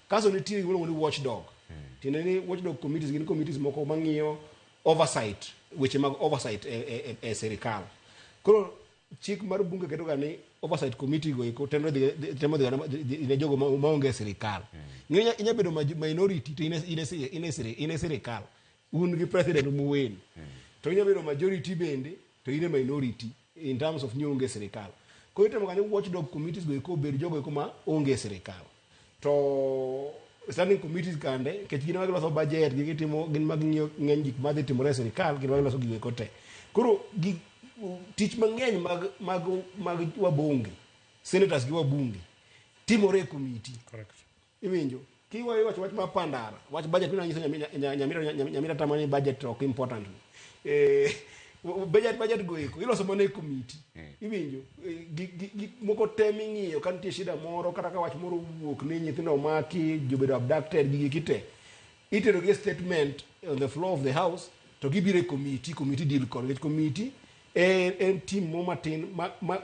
Kasto nitie gima iluongo ni watchdog tiende ni watchdog committees gin committees moko mang'iyo oversight weche mag oversight e sirikal. Koro chik mar bunge keto ga ni oversight committee go eko temo dhi ne jogo maonge e sirikal. Ing'e inya bedo minority to in e sirikal un gi president muwen to inya bedo majority bende to in e minority in terms of ni onge e sirikal. Koro itemo ga ni watchdog committees go eko obed jogo eko ma onge e sirikal. To standing committees kande nikech gin ema giloso budget gi gitimo gin ma ging'iyo ng'eny gik madhi timore e sirikal gin ma giloso gigo eko te. Koro tich mang'eny mag wabunge senators gi wabunge timore e committee. Correct. Iwinjo kiwa iwacho wach mar pandara wach budget mina nyiso Nyamira tama ni budget ok important. Budget go eko iloso mana e committee. Iwinjo gik moko te ming'iyo ka nitie shida moro kata ka wach moro owuok ni nyithindo omaki jobedo abducted gigi kite itero gi statement on the floor of the house to gibiro e committee committee deal kod nikech committee en team mo matin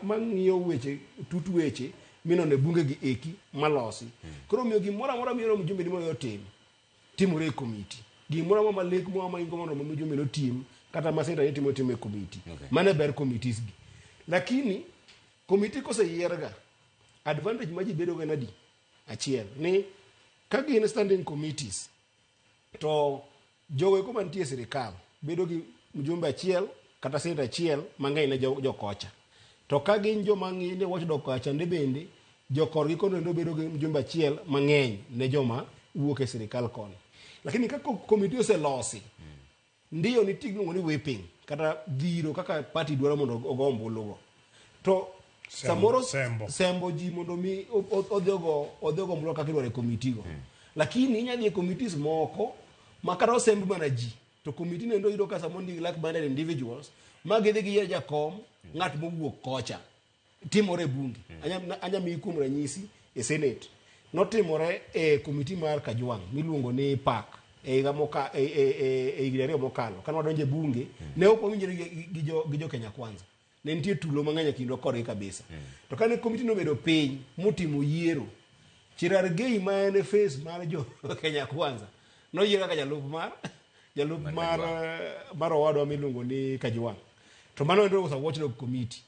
mang'iyo weche tut weche minone bunge gi eki malosi. Koro omiyo gimoro amora mioro mjumbe ni mondo otim timore e committee. Gimoro amora ma lek moro ma ingo mondo mjumbe no tim kata ma senator ni timo timo e committee. Okay. Mano e ber committees gi. Lakini komiti koseyierga, advantage ma ji bedogo en adi? Achiel, ni ka gin standing committees, to jogo eko mantie e sirikal bedo gi mjumbe achiel kata senator achiel mang'eny ne jokocha. To ka gin joma ng'iyo ne watchdog kocha bende jokorgi kono endo bedo gi mjumbe achiel mang'eny ne joma wuok e sirikal koni. Lakini ka komiti oselosi, ndiyo nitie gimiluongo ni whipping kata dhiro kaka party dwaro mondo ogo ombulugo. To samoro sembo. Sembo ji mondo mi odhi ogo ombulu kaka idwaro e komiti go. Lakini inya dhi e committees moko ma kata osemb mana ji to komiti no endo yudo ka samoro nigi like minded individuals ma gidhi giyier jakom ng'at mowuok kocha. Timore e bunge. Anya miyi kuom ranyisi e Senate. Notimore e komiti mar Kajwang' miluongo ni PAC e higa moka e higni 2 mokalo. Kane wadonjo e bunge, ne ok wawinjore gi jo Kenya Kwanza. Ne nitie tulo mang'eny e kindwa kodgi kabisa. To kane komiti nobedo piny motimo yiero, Cherargei ma en e face mar jo Kenya Kwanza noyier kaka jalup mar owadwa miluongo ni Kajwang'. To mano endo was a watchdog committee.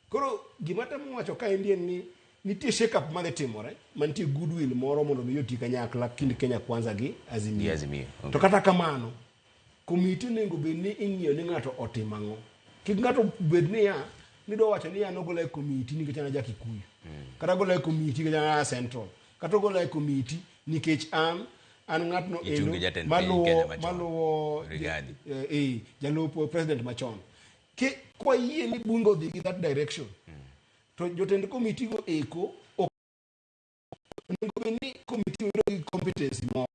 Koro gima temo wacho kaendi en ni nitie shake up madhi timore mantie goodwill moro mondo mi oti kanyakla kind Kenya Kwanza gi Azimio. Gi Azimio, okay. To kata kamano, komiti onego bed ni ing'iyo ni ng'ato otimo ang'o. Kik ng'ato bed niya nidwa wacho ni an ogola e komiti nikech an aja Kikuyu. Kata ogola e komiti nikech an a Central. Kata ogola e komiti nikech an ng'atno Ichung' endo gi jatend piny maluwo Kenya machon. Maluwo Rigathi. Jalup president machon. Ke kwayie ni bunge odhi gi that direction, to jotend komiti go eko ok onego bed ni komiti bedo gi competency moro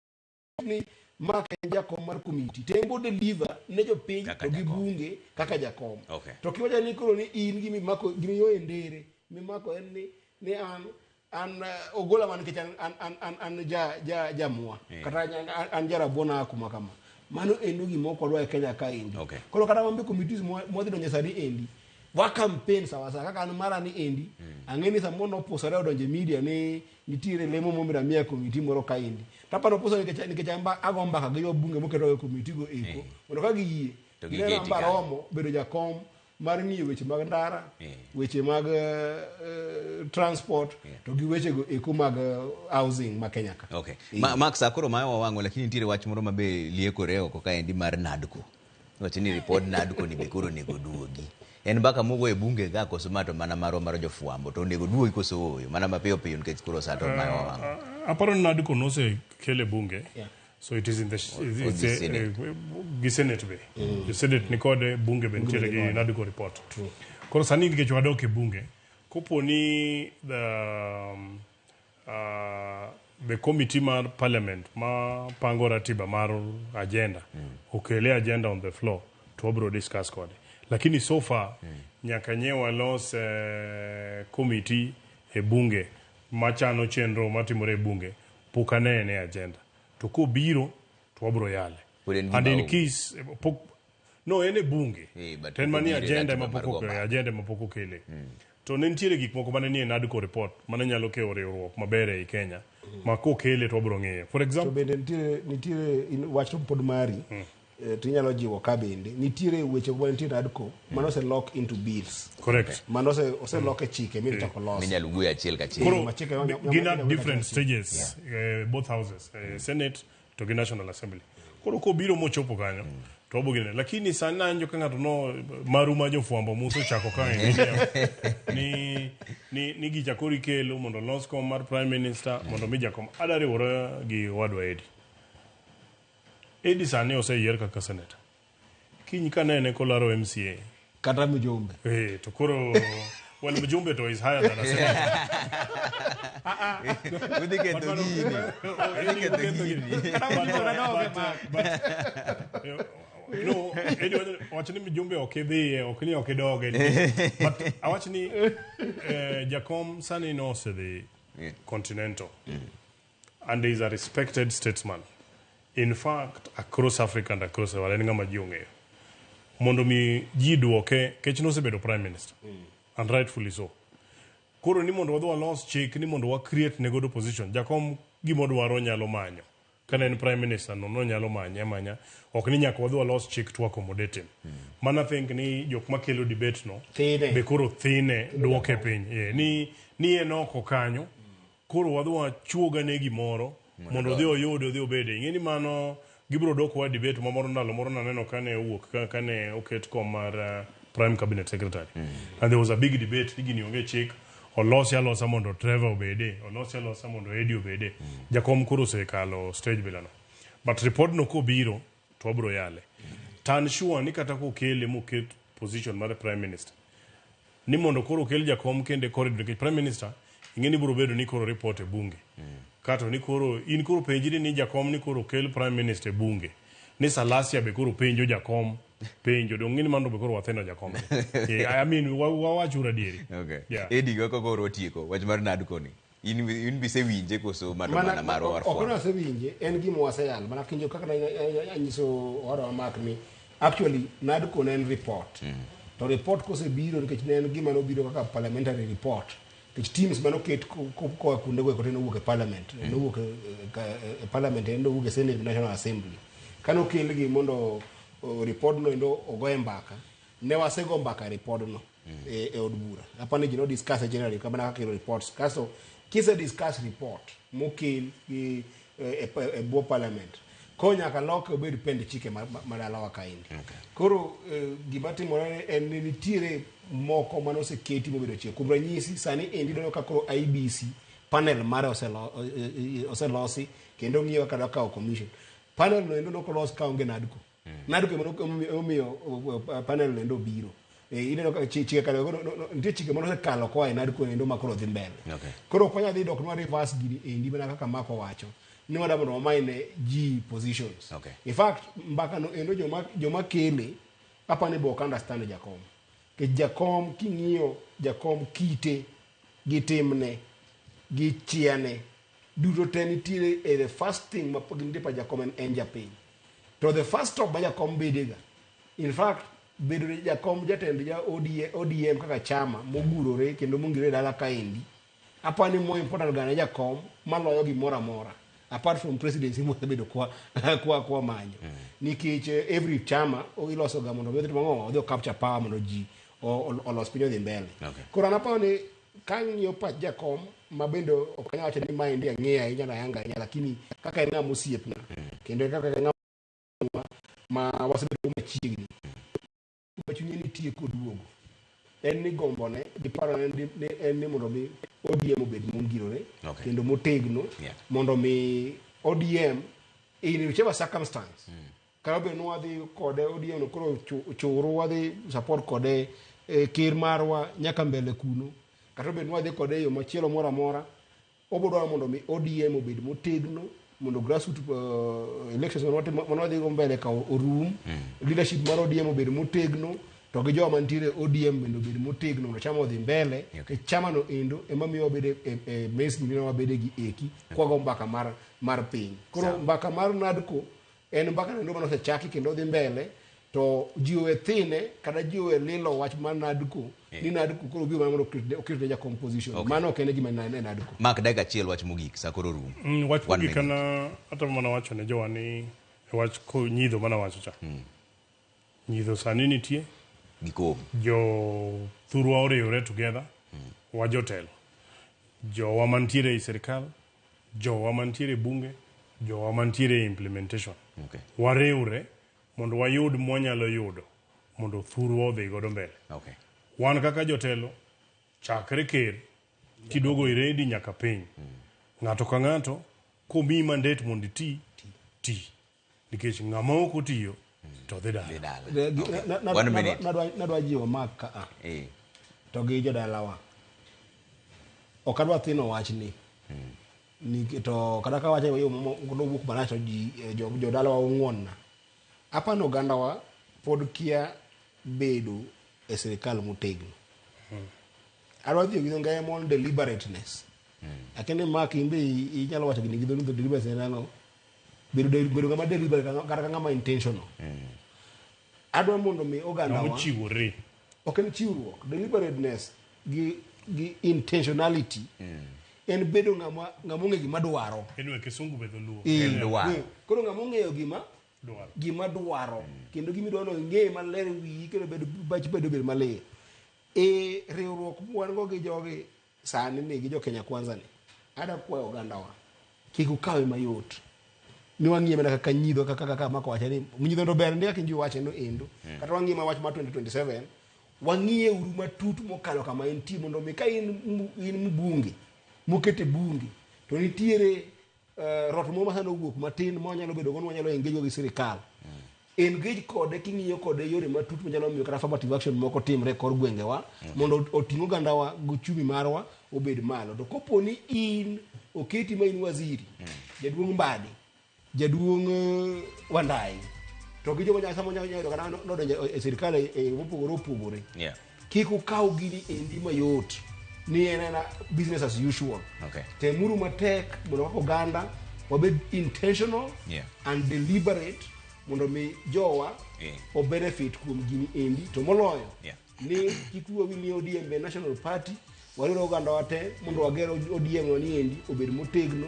ni Mark en jakom mar komiti to en bo deliver ne jopiny Kaka to gi jakom. Bunge kaka jakom. To kiwacho ni koro ni in gimimako gimiyo e ndere mimako en ni an ogola mana nikech an an ja jamwa kata an jarabuon aa kuma kama mano endo gima ok wadwa e Kenya ka endi. Koro kata wan be committees mwadhi donjo sani endi wa campaign sawa sawa kaka an mara ni endi ang'e ni samoro nopusore odonjo e media ni nitiere lemo momira miya e komiti moro ka endi taparo opusore nikech an ba ago mbaka gi jobunge moketo e komiti go eko mondo ka giyie To gineno giketi an ba kanyo. romo bedo jakom mar ng'iyo weche mag ndara, weche mag transport to gi weche go eko mag housing ma Kenya ka. Okay. Mark, sa koro mayo wawang'o, lakini nitiere wach moro mabe liekore oko kaendi mar NADCO. Wacho ni ripod NADCO ni be koro onego duogi. En mbaka mogo e bunge ka koso ma to mana marwa mar jofwambo to onego duogi koso ooyo mana mapiyo piyo nikech koro sa to mayo wawang'o. Aparo ni NADCO nosekel e bunge. So it is in the it's gi Senate. Gi Senate be. Jo Senate ni kode, bunge be nitiere gi NADCO report. Koro sani nikech wadok e bunge, kopo ni the committee mar parliament ma pango ratiba mar agenda okele agenda on the floor to wabro discuss kode. Lakini so far nyaka nye walos committee e bunge machano chenro matimore e bunge pok anene e agenda. To kobiro to wabro yale. Pod en gima And in onge. case pok no en e bunge. But To en pok manie obiro e agenda ratiba ema mar pok go mbaka. Agenda ema pok okele. To ne nitiere gik moko mane nie NADCO report mane nyalo kelo riwruok maber ei Kenya ma kokele to wabro ng'iyo. For To example, bende nitiere wach to pod mari to inyalo jiwo ka bende nitiere weche ma nitie NADCO mano oselok into bills. Correct. Mano oselok e chike michako los. Minyalo wuoyo achiel kachiel. Koro Machike gin at different stages, both houses, Senate to gi National Assembly. Koro kobiro mochopo kanyo to wabo ginene. Lakini sani nanjo ka ng'ato no maru ma jofwambo muso chako ka e media ni gicha koro ikelo mondo olos kom mar prime minister mondo mi jakom ada riwore gi wadwa Edi. Edi sani oseyier kaka senator. Kiny kanene kolaro MCA kata mjumbe. To koro well, mjumbe to is higher than a senator. Udhi ketho gini. Udhi ketho gini. But, no, Eddie wach ni mjumbe ok idhiye, ok ni ok idoge. But awach ni jakom sani no osedhi continental. And he is a respected statesman. In fact, across Africa and across the world, en ng'ama ji ong'eyo. Mondo mi ji duoke, kech nosebedo prime minister. And rightfully so. Koro ni mondo wadhi walos chik ni mondo wa create ne godo position. Jakom gimodwaro nyalo manyo. Kane en prime minister no nonyalo manye amanya. Ok ni nyaka wadhi walos chik to accommodate him. Mana think ni jok makelo debate no Thine. be koro thine duoke piny. Yeah, ni en oko kanyo koro wadhi wachuogane gimoro mondo odhi oyud odhi obede. Ing'e ni mano gibiro dok wa debate ma moro ndalo moro naneno kane owuok kane oket kom mar prime cabinet secretary. And there was a big debate ni gini onge chik olosi alosa mondo Trevor obede, olosi alosa mondo Eddie obede. Jakom koro osekalo stage bilano. But report no kobiro to wabiro yale. To an sure ni kata kokele moket position mar prime minister ni mondo koro okel jakom kende corridor nikech prime minister ing'e ni biro bedo ni koro report e bunge kato ni koro in koro penjri ni jakom ni koro okel prime minister e bunge ni Salasia be koro penjo jakom penjo dong ng'e ni mano be koro watheno jakom I mean wawachuru adieri. Okay. Eddie kaka koro watieko wach mar NADCO ni. In bisewinje koso mato mana marwa mar ok fwambo? Nasewinje, en gima waseyalo mana kinjo kaka anyiso owadwa Mark ni actually NADCO ne en report to report kosebiro nikech ne en gima nobiro kaka parliamentary report nikech teams manoket koa kuondego eko te nowuok e parliament, nowuok e parliament, en nowuok e Senate, National Assembly. Kanokelgi mondo report no endo ogoye mbaka, ne wasego mbaka e report no e od bura. Apani ji no discuss generally mana kaka ilo reports kasto kise discuss report mokel gi e bwo parliament ko nyaka loke obed pend chike ma dalawa kaendi. Koro gima timore en ni nitiere moko mane oseketi mobedo chik. Kuom ranyisi, sani endi ineno ka koro IEBC panel mare oselosi kendo ng'iyo kaka dwa kawo commission. Panel no endo nokolos kaonge NADCO. NADCO ema emomiyo panel no endo obiro. Ineno ka chike nitie chike mane osekalo koa e NADCO endo ma koro dhi mbele. Koro ok wanyal dhi dok nwa reverse gini endi mana kaka Mark owacho ni wadwa mondo wamany ji positions. In fact, mbaka no endo joma kele apani be ok understand jakom. Nikech jakom king'iyo jakom kite gi timne gi chiane duto te nitiere e the first thing ma nitie pa jakom en japiny. To the first stop ma jakom bedega. In fact, bedo jakom jatend ja ODM kaka chama mogurore kendo mongirore dala kaendi. Apani more important gane jakom maloyo gimoro amora apart from presidency mosebedo kwa manyo. Nikech every chama iloso ga mondo odhi timo odhi capture power mondo ji olos piny odhi mbele. Koro an aparo ni kang'iyo pach jakom ma bende ok anyal wacho ni maendi ang'eyo ahinya na yanga ahinya, lakini kaka en ng'ama osiepna kendo kaka en ng'ama ma wasebedo machiegni ma chunye nitie koduogo en ni gombone gi parone en ni mondo mi ODM obed mongirore kendo motegno mondo mi ODM in whichever circumstance kata obedo ni wadhi kode ODM no koro churu wadhi support kode ker marwa nyaka mbele kuno kata obedo ni wadhi kode e yo machielo moro amora obodwaro mondo mi ODM obed motegno mondo grassroots elections mane wadhi go mbele ka orum, leadership mar ODM obed motegno to gi joma mantiere ODM bende obed motegno mondo chama odhi mbele. E chama no endo ema miyo wabedo e mesni mine wabede gi eki kwago mbaka mar piny. Koro mbaka mar NADCO en mbaka no mane osechaki kendo dhi mbele to ji owe thine kata ji owe lilo wach mar NADCO ni NADCO koro biro mana mondo oket ne jakom position. Mano ok en gima ne NADCO. Mark, dakika achiel wach mogik sa koro rumo. Wach One mogik minute. An atemo mana wacho ne jowa ni e wach ko nyidho mana wacho cha. Nyidho sani nitie. Gikom. Jo thurwa oriwre together. Wa jotelo. Jowa mantiere ei sirikal, jowa mantiere e bunge, jowa mantiere e implementation. Wariwre mondo wayud mwanyalo yudo mondo thurwa odhi godo mbele. Wan kaka jotelo, chakre ker, kiduogo iredi nyaka piny. Ng'ato ka ng'ato komiyi mandate mondo iti, ti. Nikech ng'ama ok otiyo to dhi dala. Dhi dala. One minute. Nadwa jiwo Mark ka a. To gi jodalawa. Ok adwa thino wachni. To kata ka wache yo nowuok marach to ji jodalawa ong'won na. Apano ogandawa pod kia bedo e sirikal motegno. Adwa dhiyo gi dho ngere mon deliberateness. Lakini Mark in be inyalo wacho gini gi dho deliberateness en ang'o? Bedo ng'ama deliberate kata ng'ama intentional. Adwa mondo mi oganda wa Ochiwore. Ok en chiwruok, deliberateness gi intentionality. En bedo ng'ama ng'ama ong'e gima dwaro. Anyway, kisungu be dholuo. Eh, dwaro. Koro ng'ama ong'eyo gima Dwaro. Gima dwaro kendo gima idwaro no ing'e maler wiyi kendo bedo bach bedo bed maler. E riwruok wan go gi jogi sani ni gi jo Kenya Kwanza ni ada kwayo ogandawa kik ukawe mayot ni wang'iye mana kaka nyidho kaka kaka mako wacho ni nyidho to ber ndi kaka inji wache no endo kata wang'iye ma wach mar 2027 wang'iye uru matut mokalo kama entie mondo mi ka in in mbunge mokete bunge to nitiere rot moro masani owuok matin ma wanyalo bedo go ni wanyalo engage go gi sirikal engage kode king'iyo kode yore matut manyalo miyo kata affirmative action moko timre e kor gwengewa mondo oting' ogandawa gi uchumi marwa obed malo. To kopo ni in oketi ma in waziri jaduong' Mbadi, jaduong' Wandayi to gi joma nyaka nyalo yudo kata nodonjo e sirikal e yo mopogore opogore kik ukaw gini endi mayot ni en ena business as usual. Temuru matek mondo kaka oganda wabed intentional and deliberate mondo mi jowa o benefit kuom gini endi to moloyo ni kik wiwa wil ni ODM be national party wariwre oganda wa te mondo wager ODM wa ni endi obed motegno.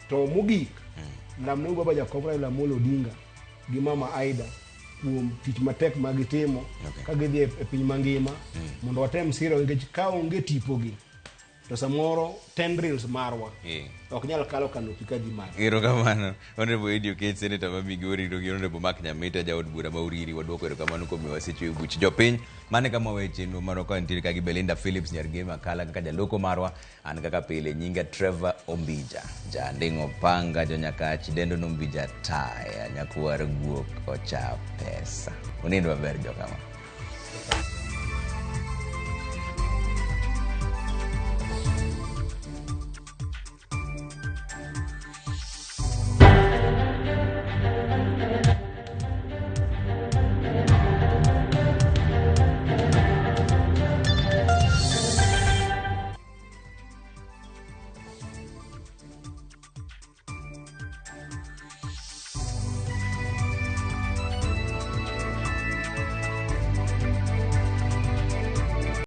To mogik lamne baba Jakom Raila Amolo Odinga gi mama Aida kuom tich matek ma gitimo ka gidhi e piny mangima mondo watem siro nikech ka onge tipogi to samoro tendrils marwa ok nyal kalo kanopi ka dhi malo. Erokamano. Honorable Eddie Oketch, Senator ma Migori, to gi Honorable Mark Nyamita, jaod bura ma Uriri, waduoko erokamano kuom miyowa seche e buch jopiny. Mano e kama wawe chenro marwa ka nitiere ka gi Belinda Phillips nyar Gema Akala kaka jaloko marwa. An kaka pile nyinga Trevor Ombija. Janding'o panga jonyakach dendo nombija taya nyakwar guok ocha pesa. Unind maber jokama.